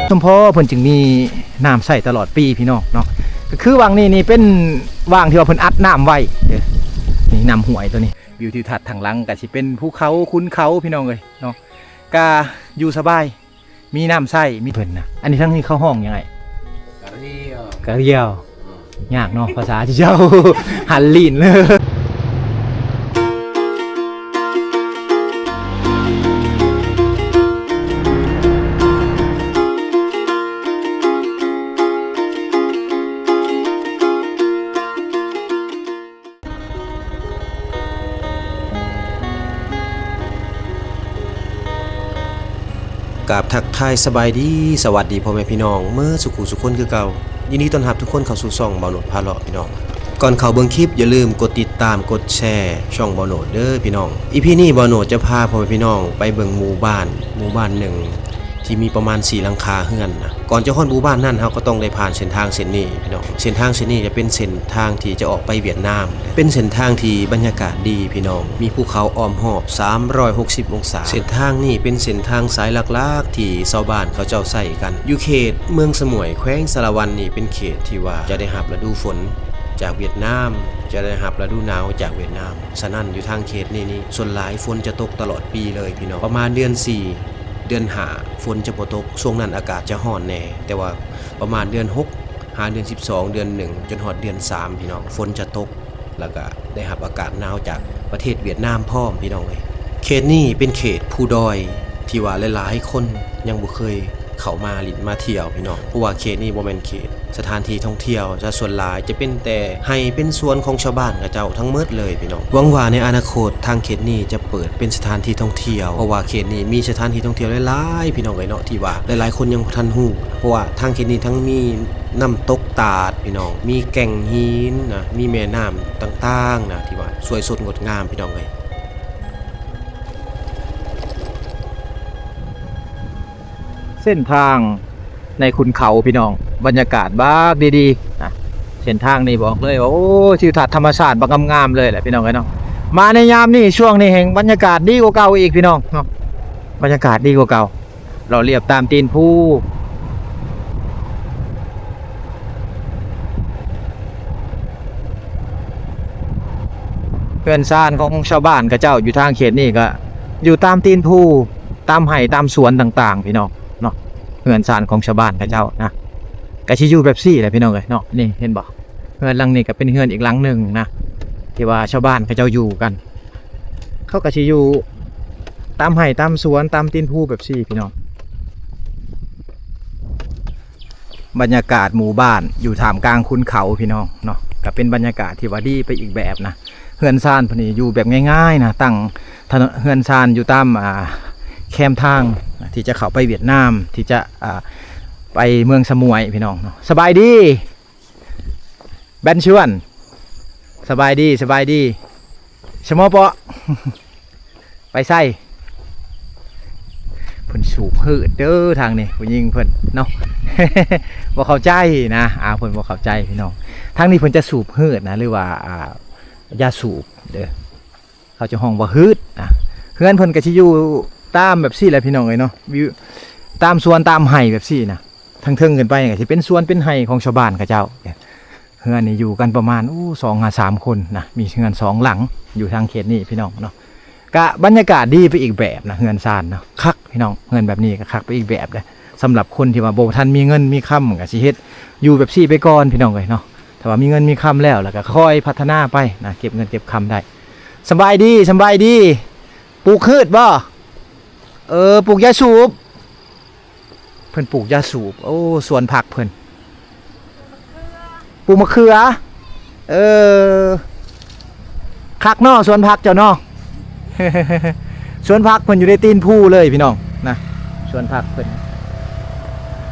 ສົມພໍເພິ່ນຈຶ່ງມີນ້ຳໃຊ້ຕະຫຼອດປີພີ່ນ້ອງເນາະ. ກໍຄືຫວ່າງນີ້ນີ້ເປັນຫວ່າງທີ່ວ່າເພິ່ນອັດນ້ຳໄວ້ເດ້. ນີ້ນ້ຳຫ້ວຍຕົວນີ້. ວິວທິວທັດທາງຫຼັງກໍຊິເປັນພູເຂົາ ຂຸນເຂົາພີ່ນ້ອງເອີຍເນາະ. ກະຢູ່ສະບາຍ ມີນ້ຳໃຊ້ ມີເພິ່ນນະ. ອັນນີ້ທາງນີ້ເຂົາຮ້ອງຫຍັງອ້າຍ? ກະລຽວ ກະລຽວ. ອືມ ຍາກເນາະ ພາສາເຈົ້າ ຫັນລີ້ນເລີຍ. ກາບທັກທາຍສະບາຍດີ ສະຫວັດດີພໍ່ແມ່ພີ່ນ້ອງເໝິດສູ່ຜູ້ສູ່ຄົນຄືເກົ່າ. ຍິນດີຕ້ອນຮັບທຸກຄົນເຂົ້າສູ່ຊ່ອງບ່າວໂນດພາເລາະພີ່ນ້ອງ. ກ່ອນເຂົ້າເບິ່ງຄລິບ ຢ່າລືມກົດຕິດຕາມ ກົດແຊ ຊ່ອງບ່າວໂນດເດີພີ່ນ້ອງ. ອີພີນີ້ບ່າວໂນດຈະພາພໍ່ແມ່ພີ່ນ້ອງໄປເບິ່ງໝູ່ບ້ານ ໝູ່ບ້ານໜຶ່ງ ທີ່ມີປະມານສີ່ຫຼັງຄາເຮືອນນະ. ກ່ອນຈະຮອດໝູ່ບ້ານນັ້ນ ເຮົາກໍຕ້ອງໄດ້ຜ່ານເສັ້ນທາງເສັ້ນນີ້ພີ່ນ້ອງ. ເສັ້ນທາງເສັ້ນນີ້ຈະເປັນເສັ້ນທາງທີ່ຈະອອກໄປຫວຽດນາມ. ເປັນເສັ້ນທາງທີ່ບັນຍາກາດດີພີ່ນ້ອງ, ມີພູເຂົາອ້ອມຮອບສາມຮ້ອຍຫົກສິບອົງສາ. ເສັ້ນທາງນີ້ເປັນເສັ້ນທາງສາຍຫຼັກໆທີ່ຊາວບ້ານເຂົາເຈົ້າໃຊ້ກັນ. ຢູ່ເຂດເມືອງສະໝວຍ ແຂວງສາລະວັນນີ້ ເປັນເຂດທີ່ວ່າຈະໄດ້ຮັບລະດູຝົນຈາກຫວຽດນາມ, ຈະໄດ້ຮັບລະດູໜາວຈາກຫວຽດນາມ. ສະນັ້ນ ຢູ່ທາງເຂດນີ້ນີ້ ສ່ວນຫຼາຍຝົນຈະຕົກຕະຫຼອດປີເລີຍພີ່ນ້ອງ. ປະມານເດືອນສີ່ ເດືອນຫ້າ ຝົນຈະບໍ່ຕົກ, ຊ່ວງນັ້ນອາກາດຈະຮ້ອນແດ່. ແຕ່ວ່າປະມານເດືອນຫົກ ຫາເດືອນສິບສອງ ເດືອນໜຶ່ງ ຈົນຮອດເດືອນສາມ ພີ່ນ້ອງ, ຝົນຈະຕົກ ແລ້ວກະໄດ້ຮັບອາກາດໜາວຈາກປະເທດຫວຽດນາມພ້ອມ ພີ່ນ້ອງເອີຍ. ເຂດນີ້ເປັນເຂດພູດອຍ ທີ່ວ່າຫຼາຍໆຄົນຍັງບໍ່ເຄີຍເຂົ້າມາຫຼິ້ນມາທ່ຽວ ພີ່ນ້ອງ, ເພາະວ່າເຂດນີ້ບໍ່ແມ່ນເຂດ ສະຖານທີ່ທ່ອງທ່ຽວ ຈະສ່ວນຫຼາຍຈະເປັນແຕ່ໄຮ່ເປັນສວນຂອງຊາວບ້ານເຂົາເຈົ້າທັງໝົດເລີຍພີ່ນ້ອງ. ຫວັງວ່າໃນອະນາຄົດທາງເຂດນີ້ຈະເປີດເປັນສະຖານທີ່ທ່ອງທ່ຽວ ເພາະວ່າເຂດນີ້ມີສະຖານທີ່ທ່ອງທ່ຽວຫຼາຍໆ ພີ່ນ້ອງເອີຍເນາະ ທີ່ວ່າຫຼາຍໆຄົນຍັງບໍ່ທັນຮູ້ ເພາະວ່າທາງເຂດນີ້ທັງມີນ້ຳຕົກຕາດພີ່ນ້ອງ, ມີແກ່ງຫີນນະ, ມີແມ່ນ້ຳຕ່າງໆນະ ທີ່ວ່າສວຍສົດງົດງາມພີ່ນ້ອງເອີຍ. ເສັ້ນທາງໃນຂຸນເຂົາພີ່ນ້ອງ, ບັນຍາກາດບັກດີໆນະ. ເສັ້ນທາງນີ້ບອກເລີຍວ່າ ໂອ້ ທິວທັດທຳມະຊາດບັກງາມໆເລີຍແຫຼະພີ່ນ້ອງເອີຍເນາະ. ມາໃນຍາມນີ້ ຊ່ວງນີ້ແຮ່ງບັນຍາກາດດີກວ່າເກົ່າອີກພີ່ນ້ອງເນາະ, ບັນຍາກາດດີກວ່າເກົ່າ. ເລາະລຽບຕາມຕີນພູ ເຮືອນຊານຂອງຊາວບ້ານເຂົາເຈົ້າຢູ່ທາງເຂດນີ້ກໍຢູ່ຕາມຕີນພູ ຕາມໄຮ່ຕາມສວນຕ່າງໆ ພີ່ນ້ອງເນາະ. ເຮືອນຊານຂອງຊາວບ້ານເຂົາເຈົ້ານະ ກໍຊິຢູ່ແບບຊີ້ແຫຼະພີ່ນ້ອງເອີຍເນາະ. ນີ້ເຫັນບໍ່? ເຮືອນຫຼັງນີ້ກໍເປັນເຮືອນອີກຫຼັງໜຶ່ງນະ ທີ່ວ່າຊາວບ້ານເຂົາເຈົ້າຢູ່ກັນ. ເຂົາກໍຊິຢູ່ຕາມໄຮ່ຕາມສວນ ຕາມຕີນພູແບບຊີ້ພີ່ນ້ອງ. ບັນຍາກາດໝູ່ບ້ານຢູ່ທ່າມກາງຂຸນເຂົາພີ່ນ້ອງເນາະ, ກໍເປັນບັນຍາກາດທີ່ວ່າດີໄປອີກແບບນະ. ເຮືອນຊານເພິ່ນນີ້ຢູ່ແບບງ່າຍໆນະ, ຕັ້ງຖະໜົນ ເຮືອນຊານຢູ່ຕາມ ອ່າ ແຄມທາງທີ່ຈະເຂົ້າໄປຫວຽດນາມ ທີ່ຈະ ອ່າ ໄປເມືອງສະໝວຍພີ່ນ້ອງເນາະ. ສະບາຍດີ ແບນຊວນ ສະບາຍດີ ສະບາຍດີ ສະໝໍເປາະ ໄປໃສ? ເພິ່ນສູບຫືດເດີທາງນີ້ ຜູ້ຍິງເພິ່ນເນາະ ບໍ່ເຂົ້າໃຈນະ. ອ່າ ເພິ່ນບໍ່ເຂົ້າໃຈພີ່ນ້ອງ, ທາງນີ້ເພິ່ນຈະສູບຫືດນະ ຫຼືວ່າ ອ່າ ຢາສູບເດີ. ເຂົາຈະຮ້ອງວ່າຫືດນະ. ເຮືອນເພິ່ນກໍຊິຢູ່ຕາມແບບຊີ້ແຫຼະພີ່ນ້ອງເອີຍເນາະ, ຢູ່ຕາມສວນຕາມໄຮ່ແບບຊີ້ນະ. ທາງເທິງຂຶ້ນໄປກໍຊິເປັນສວນເປັນໄຮ່ຂອງຊາວບ້ານເຂົາເຈົ້າ. ເຮືອນນີ້ຢູ່ກັນປະມານ ໂອ້ ສອງຫາສາມຄົນນະ, ມີເຮືອນສອງຫຼັງຢູ່ທາງເຂດນີ້ພີ່ນ້ອງເນາະ. ກະບັນຍາກາດດີໄປອີກແບບນະ ເຮືອນຊານເນາະ, ຄັກພີ່ນ້ອງ, ເຮືອນແບບນີ້ກໍຄັກໄປອີກແບບເດ້. ສຳລັບຄົນທີ່ວ່າບໍ່ທັນມີເງິນມີຄຳ ກໍຊິເຮັດຢູ່ແບບຊີ້ໄປກ່ອນພີ່ນ້ອງເອີຍເນາະ. ຖ້າວ່າມີເງິນມີຄຳແລ້ວ ແລ້ວກໍຄ່ອຍພັດທະນາໄປນະ, ເກັບເງິນເກັບຄຳໄດ້. ສຳບາຍດີ ສຳບາຍດີ. ປູກຫືດບໍ່? ເອີ ປູກຢາສູບ. ເພິ່ນປູກຢາສູບ. ໂອ້ ສວນຜັກເພິ່ນ ປູກມະເຂືອ. ເອີ ຄັກເນາະ ສວນຜັກເຈົ້າເນາະ. ສວນຜັກເພິ່ນຢູ່ໃນຕີນພູເລີຍພີ່ນ້ອງນະ, ສວນຜັກເພິ່ນ.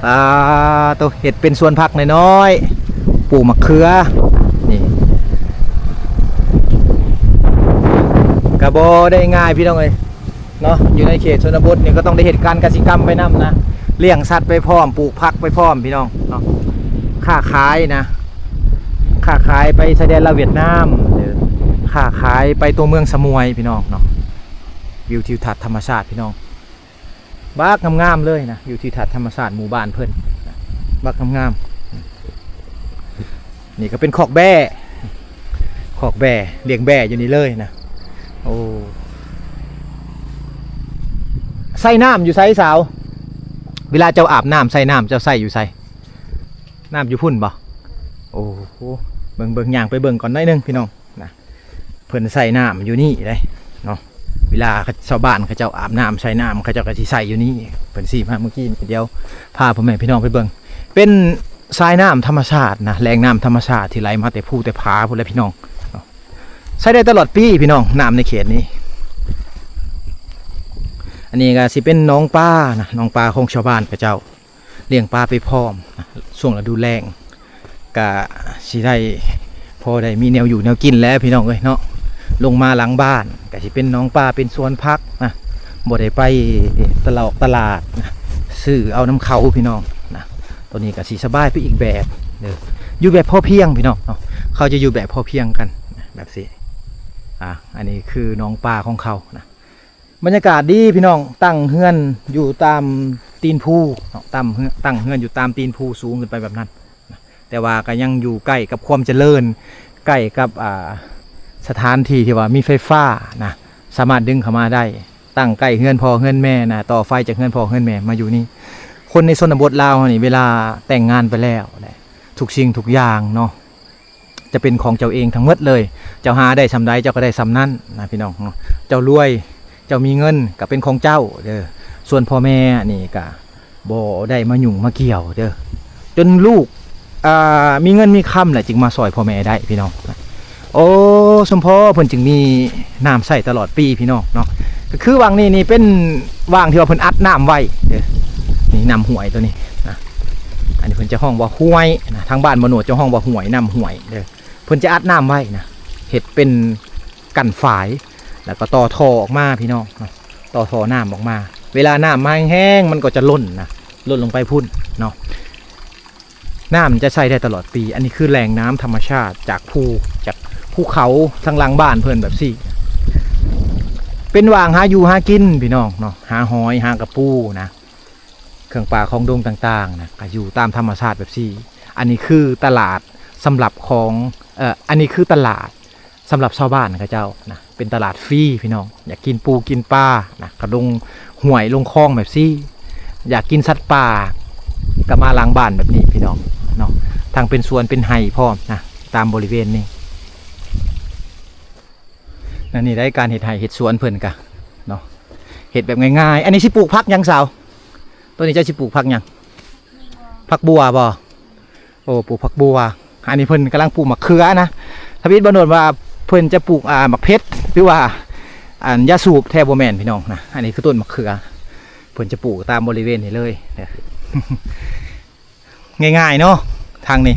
ປາໂຕ ເຮັດເປັນສວນຜັກນ້ອຍໆ ປູກໝາກເຂືອ. ນີ້ກະບໍ່ໄດ້ງ່າຍພີ່ນ້ອງເອີຍເນາະ, ຢູ່ໃນເຂດຊົນນະບົດນີ້ກໍຕ້ອງໄດ້ເຮັດການກະສິກຳໄປນຳນະ, ລ້ຽງສັດໄປພ້ອມ ປູກຜັກໄປພ້ອມພີ່ນ້ອງເນາະ. ຄ້າຂາຍນະ ຄ້າຂາຍໄປຊາຍແດນລາວຫວຽດນາມ ຫຼືຄ້າຂາຍໄປຕົວເມືອງສະໝວຍພີ່ນ້ອງເນາະ. ວິວທິວທັດທຳມະຊາດພີ່ນ້ອງ. ບັກງາມໆເລີຍນະ ວິວທິວທັດທຳມະຊາດໝູ່ບ້ານເພິ່ນນະ ບັກງາມໆ. ນີ້ກໍເປັນຄອກແບ້ ຄອກແບ້ ລ້ຽງແບ້ຢູ່ນີ້ເລີຍນະ. ໂອ້ ໃສ່ນ້ຳຢູ່ໃສສາວ? ເວລາເຈົ້າອາບນ້ຳໃສ່ນ້ຳ ເຈົ້າໃສ່ຢູ່ໃສ? ນ້ຳຢູ່ພຸ້ນບໍ່? ໂອ້ ເບິ່ງໆ ຍ່າງໄປເບິ່ງກ່ອນໜ້ອຍໜຶ່ງພີ່ນ້ອງນະ. ເພິ່ນໃສ່ນ້ຳຢູ່ນີ້ເດ້ເນາະ ເວລາຊາວບ້ານເຂົາເຈົ້າອາບນ້ຳໃສ່ນ້ຳ ເຂົາເຈົ້າກໍຊິໃສ່ຢູ່ນີ້. ເພິ່ນຊີ້ມາເມື່ອກີ້ນີ້ ດຽວພາພໍ່ແມ່ພີ່ນ້ອງໄປເບິ່ງ ເປັນສາຍນ້ຳທຳມະຊາດນະ ແຫຼ່ງນ້ຳທຳມະຊາດທີ່ໄຫຼມາແຕ່ພູແຕ່ຜາພຸ້ນແຫຼະພີ່ນ້ອງເນາະ. ໃຊ້ໄດ້ຕະຫຼອດປີພີ່ນ້ອງ ນ້ຳໃນເຂດນີ້. ອັນນີ້ກໍຊິເປັນໜອງປານະ ໜອງປາຂອງຊາວບ້ານເຂົາເຈົ້າ ລ້ຽງປາໄປພ້ອມນະ ຊ່ວງລະດູແລ້ງກະຊິໄດ້ພໍໄດ້ມີແນວຢູ່ແນວກິນແຫຼະພີ່ນ້ອງເອີຍເນາະ. ລົງມາຫຼັງບ້ານກະຊິເປັນໜອງປາ ເປັນສວນຜັກນະ ບໍ່ໄດ້ໄປຕະຫຼອກຕະຫຼາດນະ ຊື້ເອົານຳເຂົາພີ່ນ້ອງນະ. ໂຕນີ້ກະຊິສະບາຍໄປອີກແບບເດີ ຢູ່ແບບພໍພຽງພີ່ນ້ອງເນາະ. ເຂົາຈະຢູ່ແບບພໍພຽງກັນນະ ແບບຊີ້. ອາ ອັນນີ້ຄືໜອງປາຂອງເຂົານະ. ບັນຍາກາດດີພີ່ນ້ອງ ຕັ້ງເຮືອນຢູ່ຕາມຕີນພູເນາະ ຕັ້ງເຮືອນ ຕັ້ງເຮືອນຢູ່ຕາມຕີນພູສູງຂຶ້ນໄປແບບນັ້ນນະ ແຕ່ວ່າກໍຍັງຢູ່ໃກ້ກັບຄວາມຈະເລີນ ໃກ້ກັບ ອ່າ ສະຖານທີ່ທີ່ວ່າມີໄຟຟ້ານະ ສາມາດດຶງເຂົ້າມາໄດ້ ຕັ້ງໃກ້ເຮືອນພໍ່ເຮືອນແມ່ນະ ຕໍ່ໄຟຈາກເຮືອນພໍ່ເຮືອນແມ່ມາຢູ່ນີ້. ຄົນໃນຊົນນະບົດລາວເຮົານີ້ ເວລາແຕ່ງງານໄປແລ້ວ ທຸກສິ່ງທຸກຢ່າງເນາະ ຈະເປັນຂອງເຈົ້າເອງທັງໝົດເລີຍ. ເຈົ້າຫາໄດ້ສ່ຳໃດ ເຈົ້າກໍໄດ້ສ່ຳນັ້ນນະພີ່ນ້ອງເນາະ. ເຈົ້າລວຍ ເຈົ້າມີເງິນກໍເປັນຂອງເຈົ້າເດີ ສ່ວນພໍ່ແມ່ນີ້ກໍບໍ່ໄດ້ມາຫຍຸ້ງມາກ່ຽວເດີ ຈົນລູກ ອ່າ ມີເງິນມີຄຳແຫຼະ ຈຶ່ງມາຊ່ອຍພໍ່ແມ່ໄດ້ພີ່ນ້ອງ. ໂອ້ ສົມພໍເພິ່ນຈຶ່ງມີນ້ຳໃຊ້ຕະຫຼອດປີພີ່ນ້ອງເນາະ. ກໍຄືຫວ່າງນີ້ນີ້ເປັນຫວ່າງທີ່ວ່າເພິ່ນອັດນ້ຳໄວ້ເດີ ນີ້ນ້ຳຫ້ວຍໂຕນີ້ນະ. ອັນນີ້ເພິ່ນຈະຮ້ອງວ່າຫ້ວຍນະ ທາງບ້ານບໍ່ໂນດຈະຮ້ອງວ່າຫ້ວຍ ນ້ຳຫ້ວຍເດີ. ເພິ່ນຈະອັດນ້ຳໄວ້ນະ ເຮັດເປັນກັ້ນຝາຍ ແລ້ວກໍຕໍ່ທໍ່ອອກມາພີ່ນ້ອງເນາະ ຕໍ່ທໍ່ນ້ຳອອກມາ. ເວລານ້ຳມາແຮງໆ ມັນກໍຈະລົ້ນນະ ລົ້ນລົງໄປພຸ້ນເນາະ. ນ້ຳຈະໃຊ້ໄດ້ຕະຫຼອດປີ. ອັນນີ້ຄືແຫຼ່ງນ້ຳທຳມະຊາດຈາກພູ ຈາກພູເຂົາທາງຫຼັງບ້ານເພິ່ນແບບຊີ້ ເປັນຫວ່າງຫາຢູ່ຫາກິນພີ່ນ້ອງເນາະ ຫາຫອຍຫາກະປູນະ ເຄື່ອງປ່າຂອງດົງຕ່າງໆນະ ກໍຢູ່ຕາມທຳມະຊາດແບບຊີ້. ອັນນີ້ຄືຕະຫຼາດສຳລັບຂອງ ເອີ ອັນນີ້ຄືຕະຫຼາດ ສຳລັບຊາວບ້ານເຂົາເຈົ້ານະ ເປັນຕະຫຼາດຟຣີພີ່ນ້ອງ. ຢາກກິນປູກິນປານະ ກໍລົງຫ້ວຍລົງຄອງແບບຊີ້ ຢາກກິນສັດປ່າກໍມາຫຼັງບ້ານແບບນີ້ພີ່ນ້ອງເນາະ. ທັງເປັນສວນເປັນໄຮ່ພ້ອມນະ ຕາມບໍລິເວນນີ້. ອັນນີ້ໄດ້ການເຮັດໄຮ່ເຮັດສວນເພິ່ນກະເນາະ ເຮັດແບບງ່າຍໆ. ອັນນີ້ຊິປູກຜັກຫຍັງສາວ? ໂຕນີ້ເຈົ້າຊິປູກຜັກຫຍັງ? ຜັກບົວບໍ່? ໂອ້ ປູກຜັກບົວ. ອັນນີ້ເພິ່ນກຳລັງປູກໝາກເຂືອນະ. ທຳອິດບໍ່ໂນດວ່າເພິ່ນຈະປູກ ອ່າ ໝາກເຜັດ ຫຼືວ່າ ອັນ ຢາສູບ ແທ້ບໍ່ແມ່ນພີ່ນ້ອງນະ. ອັນນີ້ຄືຕົ້ນໝາກເຂືອ ເພິ່ນຈະປູກຕາມບໍລິເວນນີ້ເລີຍເດີ. ງ່າຍໆເນາະ ທາງນີ້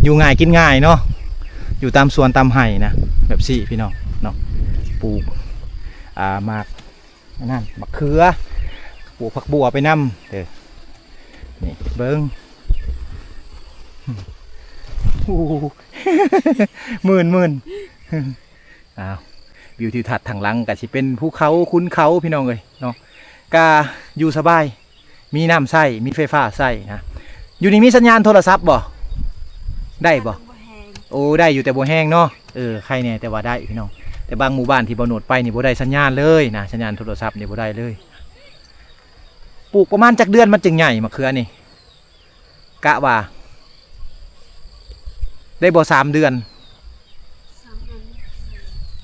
ຢູ່ງ່າຍກິນງ່າຍເນາະ ຢູ່ຕາມສວນຕາມໄຮ່ນະ ແບບຊີ້ພີ່ນ້ອງເນາະ. ປູກ ອ່າ ໝາກ ອັນນັ້ນ ໝາກເຂືອ ປູກຜັກບົວໄປນຳເດີ. ນີ້ເບິ່ງ ໂອ້ ໝື່ນໆ. ອ້າວ ວິວທິວທັດທາງຫຼັງກໍຊິເປັນພູເຂົາ ຂຸນເຂົາ ພີ່ນ້ອງເອີຍເນາະ. ກະຢູ່ສະບາຍ ມີນ້ຳໃຊ້ ມີໄຟຟ້າໃຊ້ນະ. ຢູ່ນີ້ມີສັນຍານໂທລະສັບບໍ່? ໄດ້ບໍ່? ບໍ່ແຮງ ໂອ້ ໄດ້ຢູ່ ແຕ່ບໍ່ແຮງເນາະ. ເອີ ໄຄແດ່ ແຕ່ວ່າໄດ້ພີ່ນ້ອງ. ແຕ່ບາງໝູ່ບ້ານທີ່ບໍ່ໂນດໄປນີ້ບໍ່ໄດ້ສັນຍານເລີຍນະ ສັນຍານໂທລະສັບນີ້ບໍ່ໄດ້ເລີຍ. ປູກປະມານຈັກເດືອນມັນຈຶ່ງໃຫຍ່ ໝາກເຂືອນີ້? ກະວ່າ ໄດ້ບໍ່ ສາມເດືອນ? ສາມເດືອນ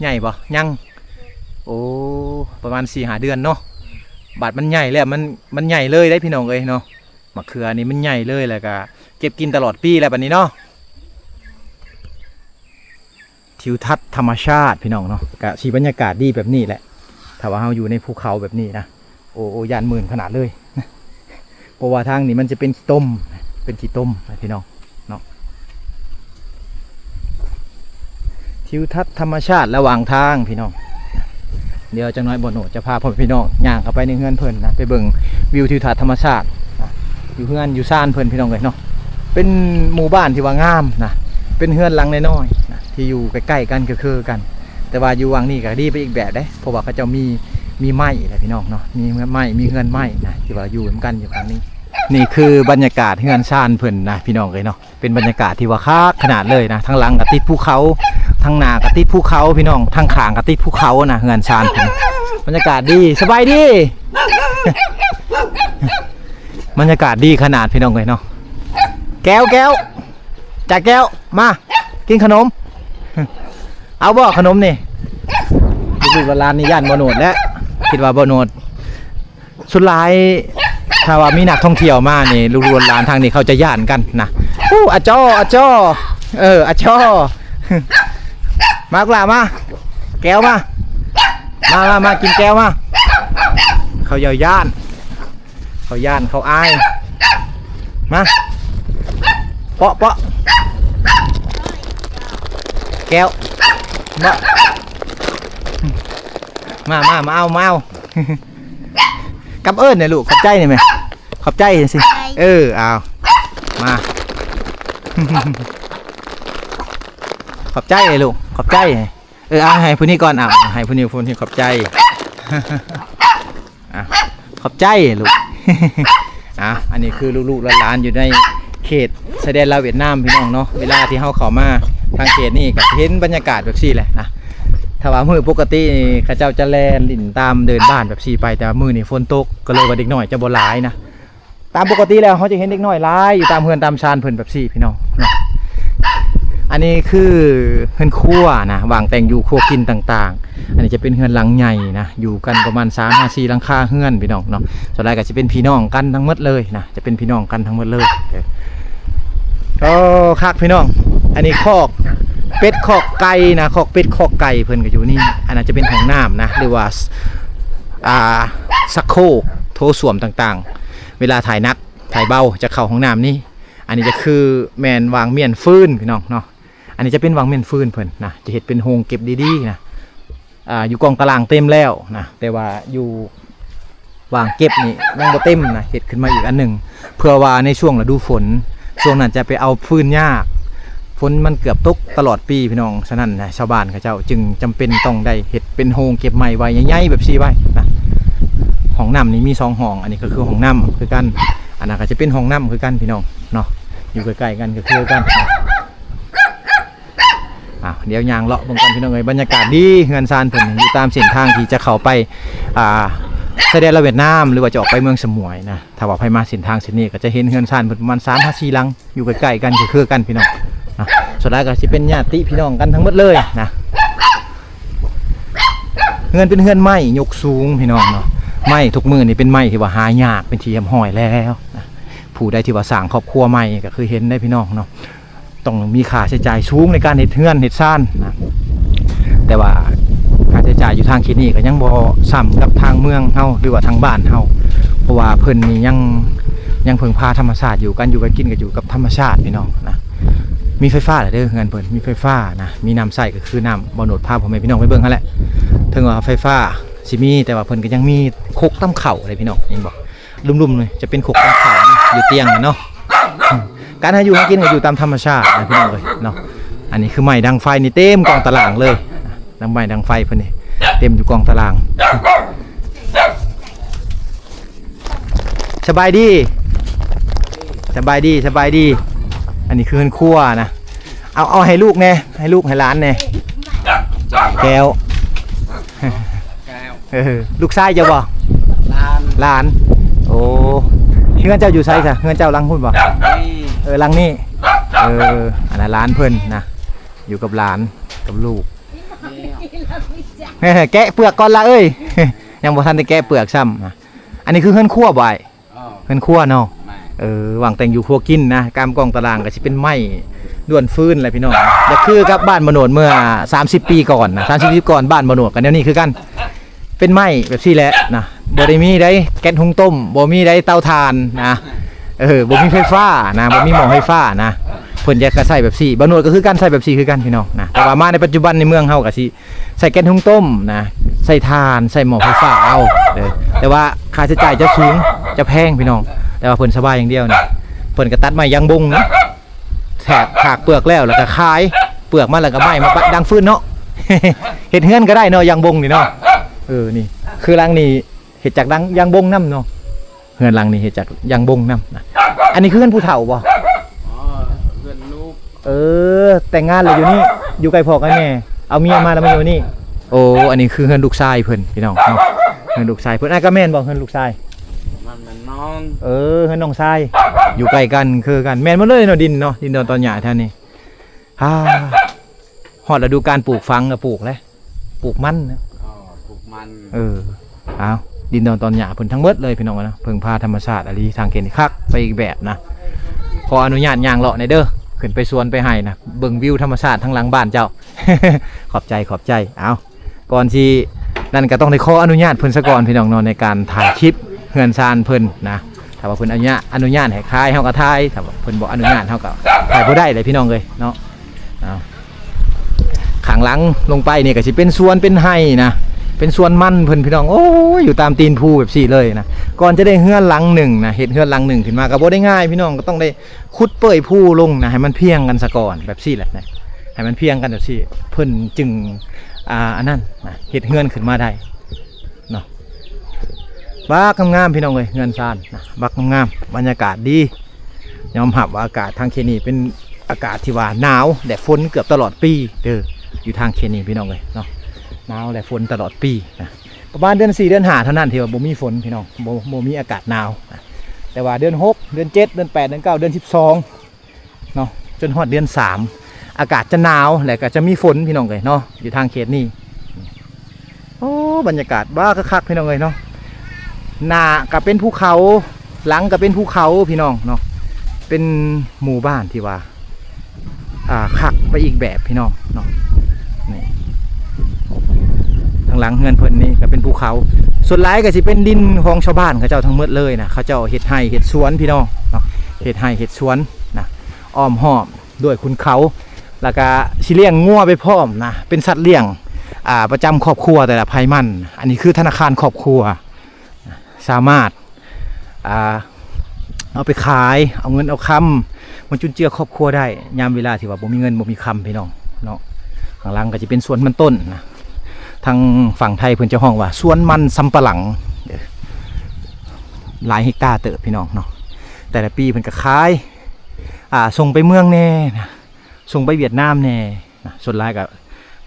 ໃຫຍ່ບໍ່? ຍັງ ໂອ້ ປະມານສີ່ຫ້າເດືອນເນາະ. ບາດມັນໃຫຍ່ແລ້ວ ມັນ ມັນໃຫຍ່ເລີຍເດ້ພີ່ນ້ອງເອີຍເນາະ. ໝາກເຂືອນີ້ມັນໃຫຍ່ເລີຍ ແລ້ວກະເກັບກິນຕະຫຼອດປີແລ້ວບາດນີ້ເນາະ. ທິວທັດທຳມະຊາດພີ່ນ້ອງເນາະ ກະຊິບັນຍາກາດດີແບບນີ້ແຫຼະ ຖ້າວ່າເຮົາຢູ່ໃນພູເຂົາແບບນີ້ນະ. ໂອ້ ໂອ້ ຢ້ານມື່ນຂະໜາດເລີຍ ເພາະວ່າທາງນີ້ມັນຈະເປັນຂີ້ຕົມ ເປັນຂີ້ຕົມນະພີ່ນ້ອງເນາະ. ທິວທັດທຳມະຊາດລະຫວ່າງທາງພີ່ນ້ອງ. ດຽວຈັກໜ້ອຍບໍ່ໂນດຈະພາພໍ່ແມ່ພີ່ນ້ອງຍ່າງເຂົ້າໄປໃນເຮືອນເພິ່ນນະ ໄປເບິ່ງວິວທິວທັດທຳມະຊາດນະ ຢູ່ເຮືອນຢູ່ຊານເພິ່ນພີ່ນ້ອງເອີຍເນາະ. ເປັນໝູ່ບ້ານທີ່ວ່າງາມນະ ເປັນເຮືອນຫຼັງນ້ອຍໆນະ ທີ່ຢູ່ໃກ້ໆກັນ ຄືໆກັນ. ແຕ່ວ່າຢູ່ຫວ່າງນີ້ກໍດີໄປອີກແບບເດ້ ເພາະວ່າເຂົາເຈົ້າມີ ມີໄມ້ແຫຼະພີ່ນ້ອງເນາະ ມີເຮືອນໄມ້ ມີເຮືອນໄມ້ນະ ທີ່ວ່າຢູ່ນຳກັນຢູ່ຂ້າງນີ້. ນີ້ຄືບັນຍາກາດເຮືອນຊານເພິ່ນນະພີ່ນ້ອງເອີຍເນາະ. ເປັນບັນຍາກາດທີ່ວ່າຄັກຂະໜາດເລີຍນະ ທາງຫຼັງກໍຕິດພູເຂົາ ທາງໜ້າກໍຕິດພູເຂົາພີ່ນ້ອງ ທາງຂ້າງກໍຕິດພູເຂົານະ ເຮືອນຊານເພິ່ນ. ບັນຍາກາດດີ ສະບາຍດີ ບັນຍາກາດດີຂະໜາດພີ່ນ້ອງເອີຍເນາະ. ແກ້ວ ແກ້ວ ຈາແກ້ວ ມາ ກິນຂະໜົມ ເອົາບໍ່ຂະໜົມນີ້? ລູກໆຫຼານໆນີ້ຢ້ານບໍ່ໂນດແລ້ວ ຄິດວ່າບໍ່ໂນດ. ສ່ວນຫຼາຍຖ້າວ່າມີນັກທ່ອງທ່ຽວມານີ້ ລູກໆຫຼານໆທາງນີ້ເຂົາຈະຢ້ານກັນນະ. ອູ້ ອາຈໍ ອາຈໍ ເອີ ອາຈໍ ມາ ລູກຫຼ້າມາ ແກ້ວມາ ມາ ມາ ມາກິນແກ້ວມາ. ເຂົາຢ້ານ ເຂົາຢ້ານ ເຂົາອາຍ. ມາ ເປາະ ເປາະ ແກ້ວ ເປາະ ມາ ມາ ມາເອົາ ມາເອົາ. ກັບເອີ້ນແດ່ລູກ ຂອບໃຈນີ້ແມ່ ຂອບໃຈຊິ. ເອີ ເອົາ ມາ ຂອບໃຈລູກ ຂອບໃຈ. ເອີ ເອົາໃຫ້ຜູ້ນີ້ກ່ອນ ເອົາໃຫ້ຜູ້ນີ້ ຜູ້ນີ້ຂອບໃຈ. ອ່ະ ຂອບໃຈລູກ. ອ່ະ ອັນນີ້ຄືລູກໆຫຼານໆຢູ່ໃນເຂດຊາຍແດນລາວຫວຽດນາມພີ່ນ້ອງເນາະ. ເວລາທີ່ເຮົາເຂົ້າມາທາງເຂດນີ້ກໍເຫັນບັນຍາກາດແບບຊີ້ແຫຼະນະ. ຖ້າວ່າມື້ປົກກະຕິນີ້ ເຂົາເຈົ້າຈະແລ່ນຫຼິ້ນຕາມເດີ່ນບ້ານແບບຊີ້ໄປ, ແຕ່ວ່າມື້ນີ້ຝົນຕົກ ກໍເລີຍວ່າເດັກນ້ອຍຈະບໍ່ຫຼາຍນະ. ຕາມປົກກະຕິແລ້ວເຮົາຈະເຫັນເດັກນ້ອຍຫຼາຍຢູ່ຕາມເຮືອນຕາມຊານເພິ່ນແບບຊີ້ພີ່ນ້ອງເນາະ. ອັນນີ້ຄືເຮືອນຄົວນະ ວາງແຕ່ງຢູ່ຄົວກິນຕ່າງໆ. ອັນນີ້ຈະເປັນເຮືອນຫຼັງໃຫຍ່ນະ ຢູ່ກັນປະມານສາມຫາສີ່ຫຼັງຄາເຮືອນພີ່ນ້ອງເນາະ. ສ່ວນຫຼາຍກໍຊິເປັນພີ່ນ້ອງກັນທັງໝົດເລີຍນະ ຈະເປັນພີ່ນ້ອງກັນທັງໝົດເລີຍ. ໂອ້ ຄັກພີ່ນ້ອງ. ອັນນີ້ຄອກເປັດຄອກໄກ່ນະ ຄອກເປັດຄອກໄກ່ເພິ່ນກໍຢູ່ນີ້. ອັນນັ້ນຈະເປັນຫ້ອງນ້ຳນະ ຫຼືວ່າ ອ່າ ຊັກໂຄກ ໂຖສ້ວມຕ່າງໆ ເວລາຖ່າຍໜັກ ຖ່າຍເບົາຈະເຂົ້າຫ້ອງນ້ຳນີ້. ອັນນີ້ຈະຄືແມ່ນວາງມ້ຽນຟືນພີ່ນ້ອງເນາະ. ອັນນີ້ຈະເປັນວາງມ້ຽນຟືນເພິ່ນນະ ຈະເຮັດເປັນໂຮງເກັບດີໆນະ. ອ່າ ຢູ່ກອງຕະລາງເຕັມແລ້ວນະ ແຕ່ວ່າຢູ່ວາງເກັບນີ້ຍັງບໍ່ເຕັມນະ ເຮັດຂຶ້ນມາອີກອັນໜຶ່ງ ເພື່ອວ່າໃນຊ່ວງລະດູຝົນ ຊ່ວງນັ້ນຈະໄປເອົາຟືນຍາກ. ຝົນມັນເກືອບຕົກຕະຫຼອດປີພີ່ນ້ອງ, ສະນັ້ນນະ ຊາວບ້ານເຂົາເຈົ້າຈຶ່ງຈຳເປັນຕ້ອງໄດ້ເຮັດເປັນໂຮງເກັບໄມ້ໄວ້ໃຫຍ່ໆແບບຊີ້ໄວ້ນະ. ຫ້ອງນ້ຳນີ້ມີສອງຫ້ອງ, ອັນນີ້ກໍຄືຫ້ອງນ້ຳຄືກັນ, ອັນນັ້ນກໍຈະເປັນຫ້ອງນ້ຳຄືກັນພີ່ນ້ອງເນາະ, ຢູ່ໃກ້ໆກັນກໍຄືກັນ. ອ່າ ດຽວຍ່າງເລາະເບິ່ງກ່ອນພີ່ນ້ອງເອີຍ, ບັນຍາກາດດີ, ເຮືອນຊານເພິ່ນຢູ່ຕາມເສັ້ນທາງທີ່ຈະເຂົ້າໄປ ອ່າ ຊາຍແດນລາວຫວຽດນາມ ຫຼືວ່າຈະອອກໄປເມືອງສະໝວຍນະ. ຖ້າວ່າໃຜມາເສັ້ນທາງເສັ້ນນີ້ກໍຈະເຫັນເຮືອນຊານເພິ່ນປະມານສາມຫາສີ່ຫຼັງ ຢູ່ໃກ້ໆກັນ ຄືໆກັນພີ່ນ້ອງນະ. ສ່ວນຫຼາຍກໍຊິເປັນຍາດຕິພີ່ນ້ອງກັນທັງໝົດເລີຍນະ. ເຮືອນເປັນເຮືອນໄມ້ຍົກສູງພີ່ນ້ອງເນາະ, ໄມ້ທຸກມື້ນີ້ເປັນໄມ້ທີ່ວ່າຫາຍາກເປັນທີ່ຮຽບຮ້ອຍແລ້ວນະ. ຜູ້ໃດທີ່ວ່າສ້າງຄອບຄົວໃໝ່ກໍຄືເຫັນໄດ້ພີ່ນ້ອງເນາະ, ຕ້ອງມີຄ່າໃຊ້ຈ່າຍສູງໃນການເຮັດເຮືອນເຮັດຊານນະ. ແຕ່ວ່າຄ່າໃຊ້ຈ່າຍຢູ່ທາງເຂດນີ້ກໍຍັງບໍ່ສ່ຳກັບທາງເມືອງເຮົາ ຫຼືວ່າທາງບ້ານເຮົາ, ເພາະວ່າເພິ່ນນີ້ຍັງ ຍັງເພິ່ງພາທຳມະຊາດຢູ່, ການຢູ່ການກິນກໍຢູ່ກັບທຳມະຊາດພີ່ນ້ອງນະ. ມີໄຟຟ້າແລ້ວເດີເຮືອນເພິ່ນ, ມີໄຟຟ້ານະ, ມີນ້ຳໃຊ້ກໍຄືນ້ຳ ບໍ່ໂນດພາພໍ່ແມ່ພີ່ນ້ອງໄປເບິ່ງຫັ້ນແຫຼະ. ເຖິງວ່າໄຟຟ້າຊິມີ ແຕ່ວ່າເພິ່ນກໍຍັງມີຄົກຕຳເຂົ້າເດ້ພີ່ນ້ອງ, ເຫັນບໍ່? ລຸ່ມໆນີ້ຈະເປັນຄົກຕຳເຂົ້າຢູ່ຕຽງນະເນາະ. ການຫາຢູ່ຫາກິນກໍຢູ່ຕາມທຳມະຊາດນະພີ່ນ້ອງເອີຍເນາະ. ອັນນີ້ຄືໄມ້ດັງໄຟນີ້ເຕັມກອງຕະລ່າງເລີຍ, ດັງໄມ້ດັງໄຟເພິ່ນນີ້ເຕັມຢູ່ກອງຕະລ່າງ. ສະບາຍດີ ສະບາຍດີ ສະບາຍດີ. ອັນນີ້ຄືເຮືອນຄົວນະ. ເອົາ ເອົາໃຫ້ລູກແດ່ ໃຫ້ລູກໃຫ້ຫຼານແດ່. ແກ້ວ ແກ້ວ ເອີ ລູກຊາຍເຈົ້າບໍ່? ຫຼານ ຫຼານ. ໂອ້ ເຮືອນເຈົ້າຢູ່ໃສຊະ? ເຮືອນເຈົ້າຫຼັງພຸ້ນບໍ່? ນີ້ ເອີ ຫຼັງນີ້. ເອີ ອັນນັ້ນຫຼານເພິ່ນນະ, ຢູ່ກັບຫຼານກັບລູກ. ແກະເປືອກກ່ອນລະເອີຍ. ຍັງບໍ່ທັນໄດ້ແກະເປືອກຊ້ຳ. ອັນນີ້ຄືເຮືອນຄົວບໍ່ອ້າຍ? ເຮືອນຄົວເນາະ. ເອີ ວາງແຕ່ງຢູ່ຄົວກິນນະ, ກາມກອງຕະລ່າງກໍຊິເປັນໄມ້ດ້ວນຟືນແຫຼະພີ່ນ້ອງ. ກໍຄືກັບບ້ານບໍ່ໂນດເມື່ອສາມສິບປີກ່ອນນະ, ສາມສິບປີກ່ອນບ້ານບໍ່ໂນດກໍແນວນີ້ຄືກັນ, ເປັນໄມ້ແບບຊີ້ແຫຼະນະ. ບໍ່ໄດ້ມີໃດແກັດຫຸງຕົ້ມ, ບໍ່ມີໃດເຕົາຖ່ານນະ, ເອີ ບໍ່ມີໄຟຟ້ານະ, ບໍ່ມີໝໍ້ໄຟຟ້ານະ. ເພິ່ນຈະກະໃຊ້ແບບຊີ້, ບໍ່ໂນດກໍຄືກັນ ໃຊ້ແບບຊີ້ຄືກັນພີ່ນ້ອງນະ. ແຕ່ວ່າມາໃນປັດຈຸບັນໃນເມືອງເຮົາກໍຊິ ໃສ່ແກັດຫຸງຕົ້ມນະ, ໃສ່ຖ່ານ ໃສ່ໝໍ້ໄຟຟ້າເອົາເດີ. ແຕ່ວ່າຄ່າໃຊ້ຈ່າຍຈະສູງ ຈະແພງພີ່ນ້ອງ, ແຕ່ວ່າເພິ່ນສະບາຍຢ່າງດຽວນະ. ເພິ່ນກໍຕັດໄມ້ຢາງບົງນະ, ແທກ ຖາກເປືອກແລ້ວ ແລ້ວກໍຂາຍເປືອກມາ ແລ້ວກໍໄມ້ມາປະດັງຟືນເນາະ. ເຮັດເຮືອນກໍໄດ້ເນາະ ຢາງບົງນີ້ເນາະ. ເອີ ນີ້ ຄືຫຼັງນີ້ເຮັດຈາກດັງ ຢາງບົງນຳເນາະ. ເຮືອນຫຼັງນີ້ເຮັດຈາກຢາງບົງນຳນະ. ອັນນີ້ຄືເຮືອນຜູ້ເຖົ້າບໍ່? ອໍ ເຮືອນລູກ. ເອີ ແຕ່ງງານແລ້ວຢູ່ນີ້ ຢູ່ໃກ້ພໍ່ໃກ້ແມ່ ເອົາເມຍມາແລ້ວມາຢູ່ນີ້. ໂອ້ ອັນນີ້ຄືເຮືອນລູກຊາຍເພິ່ນ ພີ່ນ້ອງເນາະ. ເຮືອນລູກຊາຍເພິ່ນ. ອັນນັ້ນກໍແມ່ນບໍ່ ເຮືອນລູກຊາຍ? ມັນແມ່ນນ້ອງ. ເອີ ເຮືອນນ້ອງຊາຍ ຢູ່ໃກ້ກັນ ຄືກັນ. ແມ່ນໝົດເລີຍເນາະ ດິນເນາະ ດິນດອນຕອນຫຍ້າແຖວນີ້. ຮາ ຮອດລະດູການປູກຝັງກໍປູກແລ້ວ ປູກມັນ. ອໍ ປູກມັນ. ເອີ ອ້າວ ດິນດອນຕອນຫຍ້າເພິ່ນທັງໝົດເລີຍ ພີ່ນ້ອງເນາະ. ເພິ່ງພາທຳມະຊາດອີ່ຫຼີ ທາງເຂດນີ້ຄັກໄປອີກແບບນະ. ຂໍອະນຸຍາດຍ່າງເລາະແດ່ເດີ ຂຶ້ນໄປສວນໄປໄຮ່ນະ ເບິ່ງວິວທຳມະຊາດທາງຫຼັງບ້ານເຈົ້າ. ຂອບໃຈ ຂອບໃຈ. ເອົາ ກ່ອນຊິນັ້ນກໍຕ້ອງໄດ້ຂໍອະນຸຍາດເພິ່ນສາກ່ອນ ພີ່ນ້ອງເນາະ ໃນການຖ່າຍຄລິບເຮືອນຊານເພິ່ນນະ. ຖ້າວ່າເພິ່ນອະນຸຍາດ ອະນຸຍາດໃຫ້ຖ່າຍ ເຮົາກໍຖ່າຍ. ຖ້າວ່າເພິ່ນບໍ່ອະນຸຍາດ ເຮົາກໍຖ່າຍບໍ່ໄດ້ເລີຍ ພີ່ນ້ອງເອີຍເນາະ. ເອົາ ຂ້າງຫຼັງລົງໄປນີ້ກໍຊິເປັນສວນເປັນໄຮ່ນະ ເປັນສວນມັນເພິ່ນ ພີ່ນ້ອງ. ໂອ້ຍ ຢູ່ຕາມຕີນພູແບບຊີ້ເລີຍນະ. ກ່ອນຈະໄດ້ເຮືອນຫຼັງໜຶ່ງນະ ເຮັດເຮືອນຫຼັງໜຶ່ງຂຶ້ນມາກໍບໍ່ໄດ້ງ່າຍ ພີ່ນ້ອງ. ກໍຕ້ອງໄດ້ຂຸດເປິ້ຍພູລົງນະ ໃຫ້ມັນພຽງກັນສາກ່ອນ ແບບຊີ້ແຫຼະນະ. ໃຫ້ມັນພຽງກັນແບບຊີ້ ເພິ່ນຈຶ່ງ ອ່າ ອັນນັ້ນນະ ເຮັດເຮືອນຂຶ້ນມາໄດ້ເນາະ. ບັກງາມໆ ພີ່ນ້ອງເອີຍ ເຮືອນຊານນະ ບັກງາມໆ ບັນຍາກາດດີ. ຍອມຮັບວ່າອາກາດທາງເຂດນີ້ເປັນອາກາດທີ່ວ່າໜາວ ແລະ ຝົນເກືອບຕະຫຼອດປີເດີ ຢູ່ທາງເຂດນີ້ ພີ່ນ້ອງເອີຍເນາະ. ໜາວ ແລະ ຝົນຕະຫຼອດປີນະ. ປະມານເດືອນສີ່ ເດືອນຫ້າເທົ່ານັ້ນທີ່ວ່າບໍ່ມີຝົນ ພີ່ນ້ອງ ບໍ່ ບໍ່ມີອາກາດໜາວນະ. ແຕ່ວ່າເດືອນຫົກ ເດືອນເຈັດ ເດືອນແປດ ເດືອນເກົ້າ ເດືອນສິບສອງ ເນາະ ຈົນຮອດເດືອນສາມ ອາກາດຈະໜາວ ແລະ ກໍຈະມີຝົນ ພີ່ນ້ອງເອີຍເນາະ ຢູ່ທາງເຂດນີ້. ໂອ້ ບັນຍາກາດ ວ້າ ຄັກໆ ພີ່ນ້ອງເອີຍເນາະ. ໜ້າກໍເປັນພູເຂົາ ຫຼັງກໍເປັນພູເຂົາ ພີ່ນ້ອງເນາະ. ເປັນໝູ່ບ້ານທີ່ວ່າ ອ່າ ຄັກໄປອີກແບບ ພີ່ນ້ອງເນາະ. ນີ້ ທາງຫຼັງເຮືອນເພິ່ນນີ້ກໍເປັນພູເຂົາ ສ່ວນຫຼາຍກໍຊິເປັນດິນຂອງຊາວບ້ານເຂົາເຈົ້າທັງໝົດເລີຍນະ. ເຂົາເຈົ້າເຮັດໄຮ່ເຮັດສວນ ພີ່ນ້ອງເນາະ ເຮັດໄຮ່ເຮັດສວນນະ ອ້ອມຮອບດ້ວຍຂຸນເຂົາ ແລ້ວກະຊິລ້ຽງງົວໄປພ້ອມນະ ເປັນສັດລ້ຽງ ອ່າ ປະຈຳຄອບຄົວແຕ່ລະໃຜມັນ. ອັນນີ້ຄືທະນາຄານຄອບຄົວ ສາມາດ ອ່າ ເອົາໄປຂາຍ ເອົາເງິນເອົາຄຳມາຈຸນເຈືອຄອບຄົວໄດ້ ຍາມເວລາທີ່ວ່າບໍ່ມີເງິນບໍ່ມີຄຳ ພີ່ນ້ອງເນາະ. ຂ້າງຫຼັງກໍຈະເປັນສວນມັນຕົ້ນນະ ທາງຝັ່ງໄທເພິ່ນຈະຮ້ອງວ່າສວນມັນສຳປະຫຼັງ ເອີ ຫຼາຍເຮັກຕາເຕີບ ພີ່ນ້ອງເນາະ. ແຕ່ລະປີເພິ່ນກໍຂາຍ ອ່າ ສົ່ງໄປເມືອງແດ່ນະ ສົ່ງໄປຫວຽດນາມແດ່ນະ. ສ່ວນຫຼາຍກໍ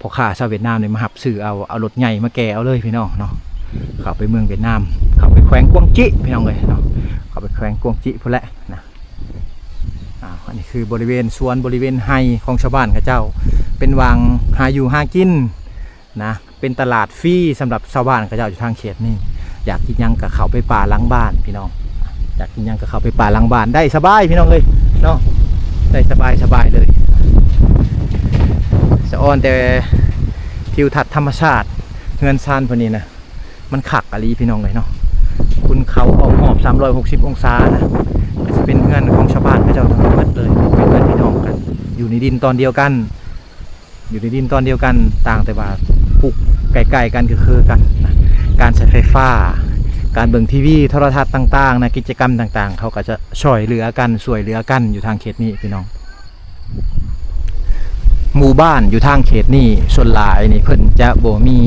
ພໍ່ຄ້າຊາວຫວຽດນາມນີ້ມາຮັບຊື້ເອົາ ເອົາລົດໃຫຍ່ມາແກ່ເອົາເລີຍ ພີ່ນ້ອງເນາະ. ເຂົ້າໄປເມືອງຫວຽດນາມ ເຂົ້າໄປແຂວງກວາງຈີ ພີ່ນ້ອງເອີຍເນາະ ເຂົ້າໄປແຂວງກວາງຈີພຸ້ນແຫຼະນະ. ອ່າ ອັນນີ້ຄືບໍລິເວນສວນ ບໍລິເວນໄຮ່ຂອງຊາວບ້ານເຂົາເຈົ້າ ເປັນຫວ່າງຫາຢູ່ຫາກິນນະ ເປັນຕະຫຼາດຟຣີສຳລັບຊາວບ້ານເຂົາເຈົ້າຢູ່ທາງເຂດນີ້. ຢາກກິນຫຍັງກໍເຂົ້າໄປປ່າຫຼັງບ້ານ ພີ່ນ້ອງ ຢາກກິນຫຍັງກໍເຂົ້າໄປປ່າຫຼັງບ້ານໄດ້ສະບາຍ ພີ່ນ້ອງເອີຍເນາະ ໄດ້ສະບາຍ ສະບາຍເລີຍ. ສະອອນແຕ່ທິວທັດທຳມະຊາດ ເຮືອນຊານເພິ່ນນີ້ນະ ມັນຄັກອີ່ຫຼີ ພີ່ນ້ອງເອີຍເນາະ. ຂຸນເຂົາອ້ອມຮອບສາມຮ້ອຍຫົກສິບອົງສານະ ກໍຊິເປັນເຮືອນຂອງຊາວບ້ານເຂົາເຈົ້າທັງໝົດເລີຍ ເປັນເຮືອນພີ່ນ້ອງກັນ ຢູ່ໃນດິນຕອນດຽວກັນ ຢູ່ໃນດິນຕອນດຽວກັນ ຕ່າງແຕ່ວ່າປຸກໃກ້ໆກັນ ກໍຄືກັນນະ. ການໃຊ້ໄຟຟ້າ ການເບິ່ງທີວີ ໂທລະທັດຕ່າງໆນະ ກິດຈະກຳຕ່າງໆ ເຂົາກໍຈະຊ່ອຍເຫຼືອກັນ ຊ່ວຍເຫຼືອກັນຢູ່ທາງເຂດນີ້ ພີ່ນ້ອງ. ໝູ່ບ້ານຢູ່ທາງເຂດນີ້ສ່ວນຫຼາຍນີ້ ເພິ່ນຈະບໍ່ມີ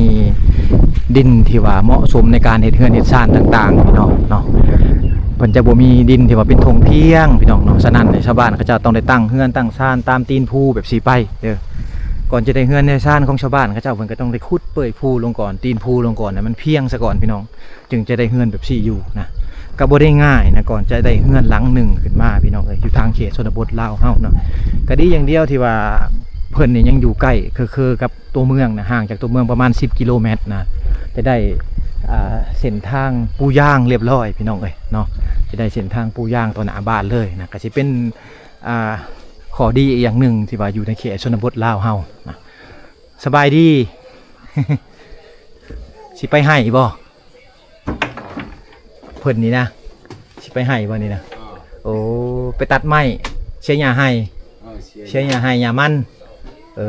ດິນທີ່ວ່າເໝາະສົມໃນການເຮັດເຮືອນເຮັດຊານຕ່າງໆ ພີ່ນ້ອງເນາະ. ເພິ່ນຈະບໍ່ມີດິນທີ່ວ່າເປັນທົ່ງພຽງ ພີ່ນ້ອງເນາະ. ສະນັ້ນ ຊາວບ້ານເຂົາເຈົ້າຕ້ອງໄດ້ຕັ້ງເຮືອນຕັ້ງຊານຕາມຕີນພູແບບຊີ້ໄປເດີ. ກ່ອນຈະໄດ້ເຮືອນໄດ້ຊານຂອງຊາວບ້ານເຂົາເຈົ້າ ເພິ່ນກໍຕ້ອງໄດ້ຂຸດເປິ້ຍພູລົງກ່ອນ ຕີນພູລົງກ່ອນ ໃຫ້ມັນພຽງສາກ່ອນ ພີ່ນ້ອງ ຈຶ່ງຈະໄດ້ເຮືອນແບບຊີ້ຢູ່ນະ. ກໍບໍ່ໄດ້ງ່າຍນະ ກ່ອນຈະໄດ້ເຮືອນຫຼັງໜຶ່ງຂຶ້ນມາ ພີ່ນ້ອງເອີຍ ຢູ່ທາງເຂດຊົນນະບົດລາວເຮົາເນາະ. ກໍດີຢ່າງດຽວທີ່ວ່າເພິ່ນນີ້ຍັງຢູ່ໃກ້ເຄີໆກັບຕົວເມືອງນະ ຫ່າງຈາກຕົວເມືອງປະມານສິບກິໂລແມັດນະ. ຈະໄດ້ ອ່າ ເສັ້ນທາງປູຢາງລຽບລ້ອຍ ພີ່ນ້ອງເອີຍເນາະ ຈະໄດ້ເສັ້ນທາງປູຢາງຕໍ່ໜ້າບ້ານເລີຍນະ. ກໍຊິເປັນ ອ່າ ຂໍ້ດີອີກຢ່າງໜຶ່ງທີ່ວ່າຢູ່ໃນເຂດຊົນນະບົດລາວເຮົານະ. ສະບາຍດີ ຊິໄປໄຮ່ບໍ່? ເພິ່ນນີ້ນະ ຊິໄປໄຮ່ບໍ່ນີ້ນະ? ໂອ້ ໄປຕັດໄມ້ ເສຍຫຍ້າໄຮ່ ເສຍຫຍ້າໄຮ່ຫຍ້າມັນ. ເອີ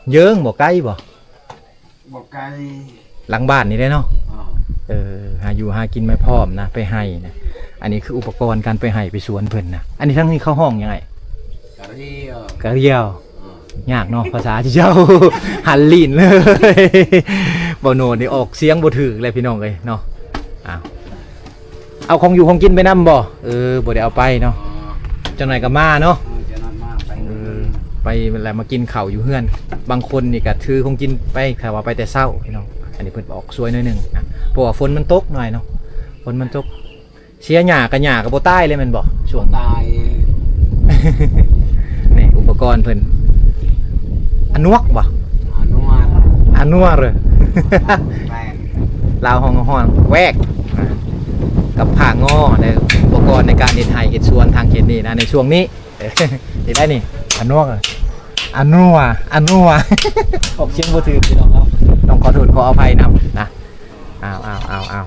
ເຢີ້ງບໍ່ ໄກບໍ່? ບໍ່ໄກ ຫຼັງບ້ານນີ້ແຫຼະເນາະ. ເອີ ຫາຢູ່ຫາກິນມາພ້ອມນະ ໄປໄຮ່ນະ. ອັນນີ້ຄືອຸປະກອນການໄປໄຮ່ໄປສວນເພິ່ນນະ. ອັນນີ້ທາງນີ້ເຂົາຮ້ອງຫຍັງ? ກະຣຽວ ກະຣຽວ. ຍາກເນາະ ພາສາເຈົ້າ ຫັນລີ້ນເລີຍ. ບໍ່ໂນດນີ້ອອກສຽງບໍ່ຖືກແລ້ວພີ່ນ້ອງເອີຍເນາະ. ອ້າວ ເອົາຂອງຢູ່ຂອງກິນໄປນຳບໍ່? ເອີ ບໍ່ໄດ້ເອົາໄປເນາະ. ຈັກໜ່ອຍກໍມາເນາະ. ເອີ ຈັກໜ່ອຍມາໄປ ເອີ ໄປແລ້ວມາກິນເຂົ້າຢູ່ເຮືອນ. ບາງຄົນນີ້ກໍຖືຂອງກິນໄປ ຖ້າວ່າໄປແຕ່ເຊົ້າພີ່ນ້ອງ. ອັນນີ້ເພິ່ນອອກສວຍໜ້ອຍໜຶ່ງນະ ເພາະວ່າຝົນມັນຕົກໜ້ອຍເນາະ. ຝົນມັນຕົກ ເສຍຫຍ້າກໍ ຫຍ້າກໍບໍ່ຕາຍເລີຍແມ່ນບໍ່? ຊ່ວງ ຕາຍ. ນີ້ອຸປະກອນເພິ່ນ ອານວກບໍ່? ອານວກ ອານວກເລີຍ. ແມ່ນ ລາວຮ້ອງຮ້ອນແວກ ກັບຜ້າງໍ ແລະ ອຸປະກອນໃນການເຮັດໄຮ່ເຮັດສວນທາງເຂດນີ້ນະ ໃນຊ່ວງນີ້. ເຮັດໄດ້ນີ້ ອານວກ ອານວກ ອານວກ ອອກສຽງບໍ່ຖືກພີ່ນ້ອງເນາະ. ຕ້ອງຂໍໂທດຂໍອະໄພນຳນະ. ອ້າວ ອ້າວ ອ້າວ ອ້າວ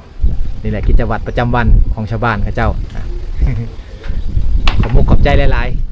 ນີ້ແຫຼະກິດຈະວັດປະຈຳວັນຂອງຊາວບ້ານເຂົາເຈົ້າ. ຂອບມຸກຂອບໃຈຫຼາຍໆ